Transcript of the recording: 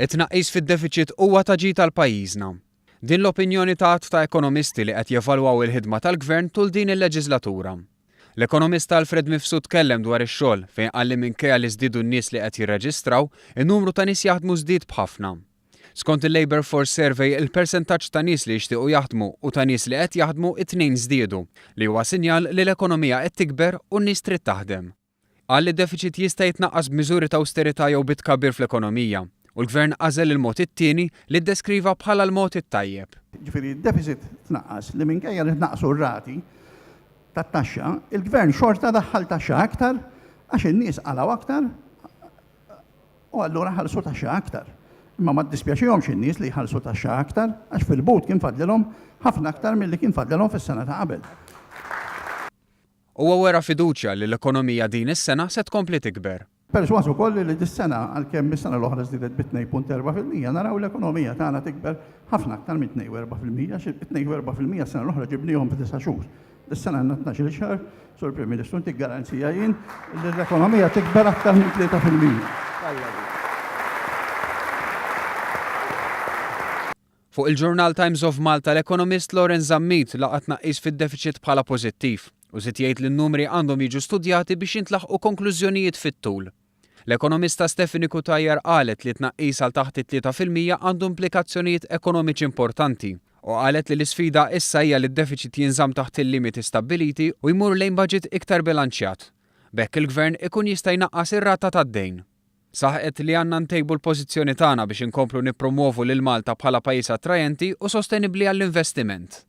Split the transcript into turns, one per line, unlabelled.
It-tnaqqis fid-defiċit huwa ta' ġid għal pajjiżna. Din l-opinjoni ta' għadd ta' ekonomisti li qed jevalwaw il-ħidma tal-Gvern tul din il-leġiżlatura. L-ekonomista Alfred Mifsud tkellem dwar ix-xogħol fejn qal li minkejja li żdiedu n-nies li qed jirreġistraw, in-numru ta' nies jaħdmu żdied b'ħafna. Skont il-Labour Force Survey, il-persentaġġ ta' nies li jixtiequ jaħdmu u ta' nies li qed jaħdmu it-tnejn żdiedu, li huwa sinjal li l-ekonomija qed tikber u n-nies trid taħdem. Qal li d-defiċit jista' jitnaqqas b'miżuri ta' awsterità jew bi tkabbir fl-ekonomija, u l-Gvern għażel il-mod it-tieni li ddeskriva bħala l-mod it-tajjeb.
Jiġifieri d-defiċit tnaqqas li minkejja li tnaqqsu r-rati tat-taxxa, il-Gvern xorta daħħal taxxa aktar għax in-nies qalgħu aktar U allura ħallsu taxxa aktar. Imma ma ddispjaċihomx in-nies li jħallsu taxxa aktar għax fil-but kien fadlilhom ħafna aktar milli kien fadlilhom fis-sena ta' qabel.
Huwa wera fiduċja li l-ekonomija din is-sena se tkompli tikber.
Persważ ukoll li dis-sena, għalkemm is-sena l-oħra żdiedet bi 2.4%, naraw l-ekonomija tagħna tikber ħafna aktar minn 2.4% għax it-2.4% s-sena l-oħra ġibniehom f'disa' xhur. Dis-sena għandna 12-il xahar, Sur Prim Ministru, ntik garanzija jien li l-ekonomija tikber aktar minn 3%.
Fuq il-ġurnal Times of Malta l-ekonomist Lawrence Zammit laqa' tnaqqis fid-defiċit bħala pożittiv u żied jgħid li n-numri għandhom jiġu studjati biex jintlaħqu konklużjonijiet fit-tul. L-ekonomista Stephanie Cutajar qalet li tnaqqis għal taħt it-3% għandu implikazzjonijiet ekonomiċi importanti u qalet li l-isfida issa hija li d-defiċit jinżamm taħt il-limiti stabbiliti u jmur lejn baġit iktar bilanċjat. B'hekk il-Gvern ikun jista' jnaqqas ir-rata tad-dejn. Saħqet li għandna ntejbu l-pożizzjoni tagħna biex inkomplu nippromwovu lil Malta bħala pajjiż attrajenti u sostenibbli għall-investiment.